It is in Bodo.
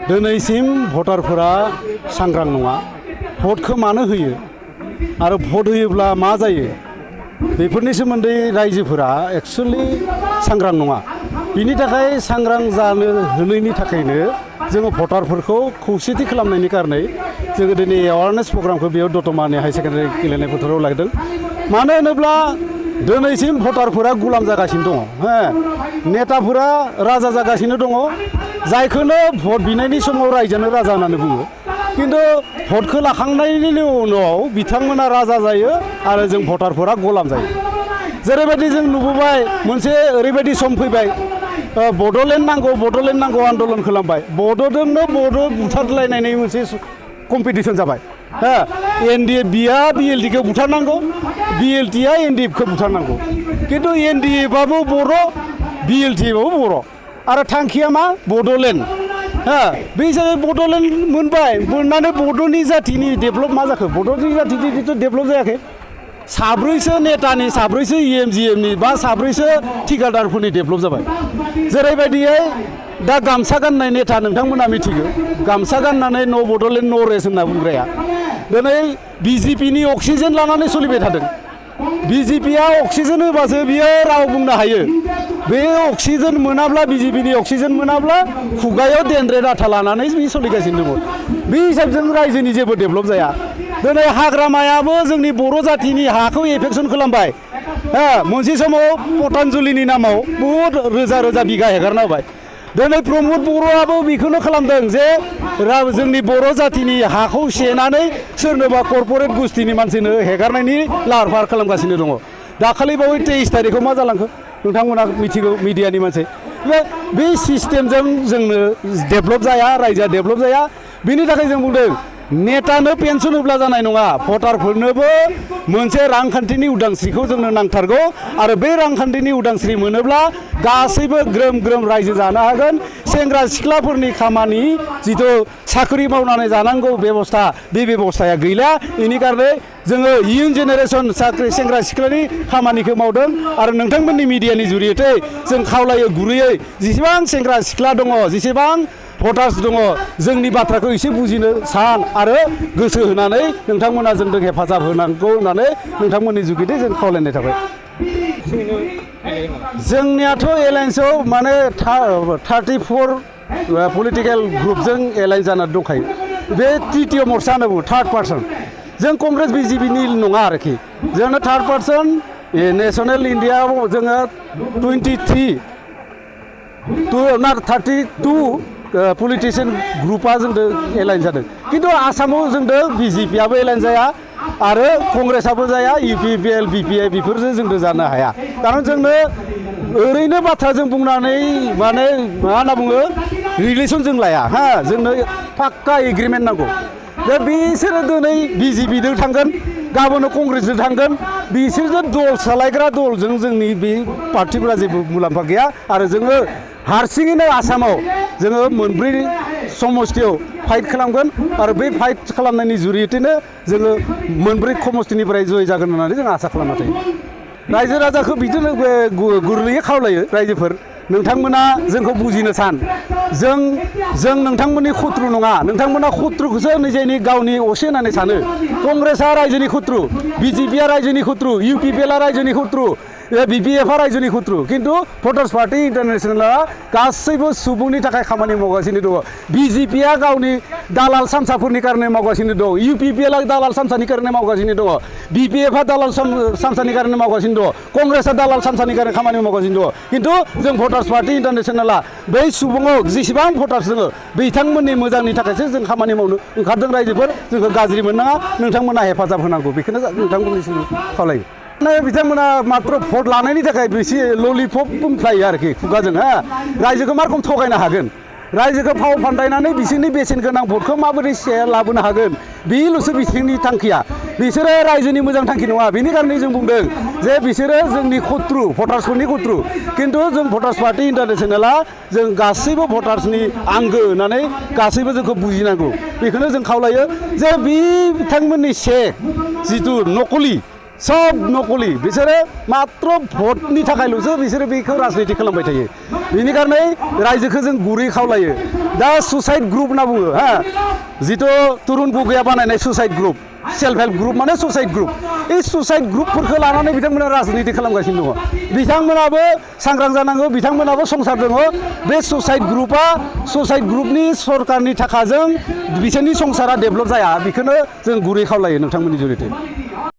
दिनैसिम भटारफोरा सांग्रां नङा भटखौ मानो होयो आरो भट होयोब्ला मा जायो बेफोरनि सोमोन्दै रायजोफोरा एक्चुअली सांग्रां नङा बिनि थाखाय सांग्रां जानो होनायनि थाखायनो जोङो भटारफोरखौ खौसेथि खालामनायनि कारनै जोङो दिनै एवारनेस प्रग्रामखौ बेयाव दतमानि हाई सेकेन्डारि गेलेनाय फोथाराव लादों मानो होनोब्ला दिनैसिम भटारफोरा गुलाम जागासिनो दङ नेताफोरा राजा जागासिनो दङ जायखौनो भट बिनायनि समाव रायजोआनो राजा होननानै बुङो किन्तु भटखौ लाखांनायनि उनाव बिथांमोना राजा जायो आरो जों भटारफोरा गलाम जायो जेरैबायदि जों नुबोबाय मोनसे ओरैबायदि सम फैबाय बड'लेण्ड नांगौ आन्दलन खालामबाय बड'जोंनो बड' बुथारलायनायनि मोनसे कम्पिटिसन जाबाय एनडिएफ बिया बिएलडिखौ बुथारनांगौ बिएलटिया एनडिएफखौ बुथारनांगौ किन्तु एनडिएफआबो बर' बिएलटिआबो बर' आरो थांखिया मा बड'लेण्ड बे हिसाबै बड'लेण्ड मोनबाय मोननानै बड'नि जातिनि डेभेलप मा जाखो बड'नि जातिनिथ' डेभेलप जायाखै साब्रैसो नेतानि साब्रैसो इएमजिएमनि बा साब्रैसो ठिकादारफोरनि डेभेलप जाबाय जेरैबायदियै दा गामसा गाननाय नेता नोंथांमोना मिथिगौ गामसा गाननानै न' बड'लेण्ड न' रेस होनना बुंग्राया दिनै बिजेपिनि अक्सिजेन लानानै सोलिबाय थादों बिजेपिया अक्सिजेन होबासो बियो राव बुंनो हायो बे अक्सिजेन मोनाब्ला बिजेपिनि अक्सिजेन मोनाब्ला खुगायाव देनद्रे डाटा लानानै बे सोलिगासिनो दङ बे हिसाबजों रायजोनि जेबो डेभेलप जाया दिनै हाग्रामायाबो जोंनि बर' जातिनि हाखौ एफेक्सन खालामबाय मोनसे समाव पतंजलिनि नामाव बहुद रोजा रोजा बिगा हेगारना होबाय दिनै प्रमद बर'आबो बेखौनो खालामदों जे जोंनि बर' जातिनि हाखौ सेनानै सोरनोबा कर्परेट गोष्ठीनि मानसिनो हेगारनायनि लाहार फाहार खालामगासिनो दङ दाखालि बावै 23 तारिखआव मा जालांखो नोंथांमोना मिथिगौ मिडियानि मानसि बे सिस्टेमजों जोंनो डेभेलप जाया रायजोआ डेभेलप जाया बिनि थाखाय जों बुंदों नेतानो पेन्सन होब्ला जानाय नङा भटारफोरनोबो मोनसे रांखान्थिनि उदांस्रिखौ जोंनो नांथारगौ आरो बे रांखान्थिनि उदांस्रि मोनोब्ला गासैबो ग्रोम ग्रोम रायजो जानो हागोन सेंग्रा सिख्लाफोरनि खामानि जिथु साख्रि मावनानै जानांगौ बेबस्था बे बेबस्थाया गैला बेनि कारणे जोङो इयुन जेनेरेसन साख्रि सेंग्रा सिख्लानि खामानिखौ मावदों आरो नोंथांमोननि मिडियानि जुरियते जों खावलायो गुरैयै जेसेबां सेंग्रा सिख्ला दङ जेसेबां भटार्स दङ जोंनि बाथ्राखौ एसे बुजिनो सान आरो गोसो होनानै नोंथांमोना जोंजों हेफाजाब होनांगौ होननानै नोंथांमोननि जुगिदे जों खावलायनाय थाबाय जोंनियाथ' एलायन्सआव माने 34 पलिटिकेल ग्रुपजों एलायन्स जानानै दंखायो बे तृतीय मोर्चा होनना बुङो थार्ड पार्सन जों कंग्रेस बिजेपिनि नङा आरोखि जोंनो थार्ड पार्सन नेशनेल इन्डियाआव जोङो 32 पलिटिशियन ग्रुपा जोंदों एलाइन जादों किन्तु आसामाव जोंदों बिजेपियाबो एलाइन जाया आरो कंग्रेसाबो जाया इउपिपिएल बिपिआइ बेफोरजों जोंदों जानो हाया कारन जोंनो ओरैनो बाथ्राजों बुंनानै माने मा होनना बुङो रिलेसन जों लाया जोंनो पाक्का एग्रिमेन्ट नांगौ दा बिसोरो दिनै बिजेपिजों थांगोन गाबोन कंग्रेसजों थांगोन बिसोरजों दल सालायग्रा दलजों जोंनि बे पार्टिफोरा जेबो मुलाम्फा गैया आरो जोङो हारसिङैनो आसामाव जोङो मोनब्रै समस्थियाव फाइट खालामगोन आरो बे फाइट खालामनायनि जुरियतेनो जोङो मोनब्रै समस्थिनिफ्राय जय जागोन होननानै जों आसा खालामना थायो रायजो राजाखौ बिदिनो गुरैयै खावलायो रायजोफोर नोंथांमोना जोंखौ बुजिनो सान जों नोंथांमोननि खत्रु नङा नोंथांमोना खत्रुखौसो निजेनि गावनि असे होननानै सानो कंग्रेसआ रायजोनि खत्रु बिजेपिआ रायजोनि खत्रु इउपिपिएलआ रायजोनि खत्रु बिपिएफआ रायजोनि खत्रु किन्तु भटार्स पार्टी इन्टारनेसनेलआ गासैबो सुबुंनि थाखाय खामानि मावगासिनो दङ बिजेपिआ गावनि दालाल सामसाफोरनि कारणे मावगासिनो दं इउपिपिएलआ दालाल सामसानि कारणे मावगासिनो दङ बिपिएफआ दालाल सामसानि कारणे मावगासिनो दङ कंग्रेसआ दालाल सामसानि कारणे खामानि मावगासिनो दङ किन्तु जों भटार्स पार्टी इन्टारनेसनेलआ बै सुबुङाव जेसेबां भटार्स दङ बिथांमोननि मोजांनि थाखायसो जों खामानि मावनो ओंखारदों रायजोफोर जोंखौ गाज्रि मोननाङा नोंथांमोना हेफाजाब होनांगौ बेखौनो नोंथांमोननिसिम खावलायो बिथांमोना मात्र भट लानायनि थाखाय बेसे ललिपप बुंफ्लायो आरोखि खुगाजों रायजोखौ मा रखम थगायनो हागोन रायजोखौ फाव फान्दायनानै बिसोरनि बेसेन गोनां भटखौ माबोरै लाबोनो हागोन बेल'सो बिसोरनि थांखिया बिसोरो रायजोनि मोजां थांखि नङा बेनिखायनो जों बुंदों जे बिसोरो जोंनि खत्रु भटार्सफोरनि खत्रु किन्तु जों भटार्स पार्टी इन्टारनेसनेलआ जों गासैबो भटार्सनि आंगो होननानै गासैबो जोंखौ बुजिनांगौ बेखौनो जों खावलायो जे बिथांमोननि जिथु नकलि सब नकलि बिसोरो मात्र भटनि थाखायल'सो बिसोरो बेखौ राजनिति खालामबाय थायो बेनि कारनै रायजोखौ जों गुरै खावलायो दा सुसाइड ग्रुप होनना बुङो हा जिथु तरुन गगैया बानायनाय suicide group self help group माने सुसाइड ग्रुप এই सुसाइड ग्रुपफोरखौ लानानै बिथांमोना राजनिति खालामगासिनो दङ बिथांमोनाबो सांग्रां जानांगौ बिथांमोनाबो संसार दङ बे सुसाइड ग्रुपनि सरकारनि थाखाजों बिसोरनि संसारा डेभेलप जाया बेखौनो जों गुरै खावलायो नोंथांमोननि जुरिते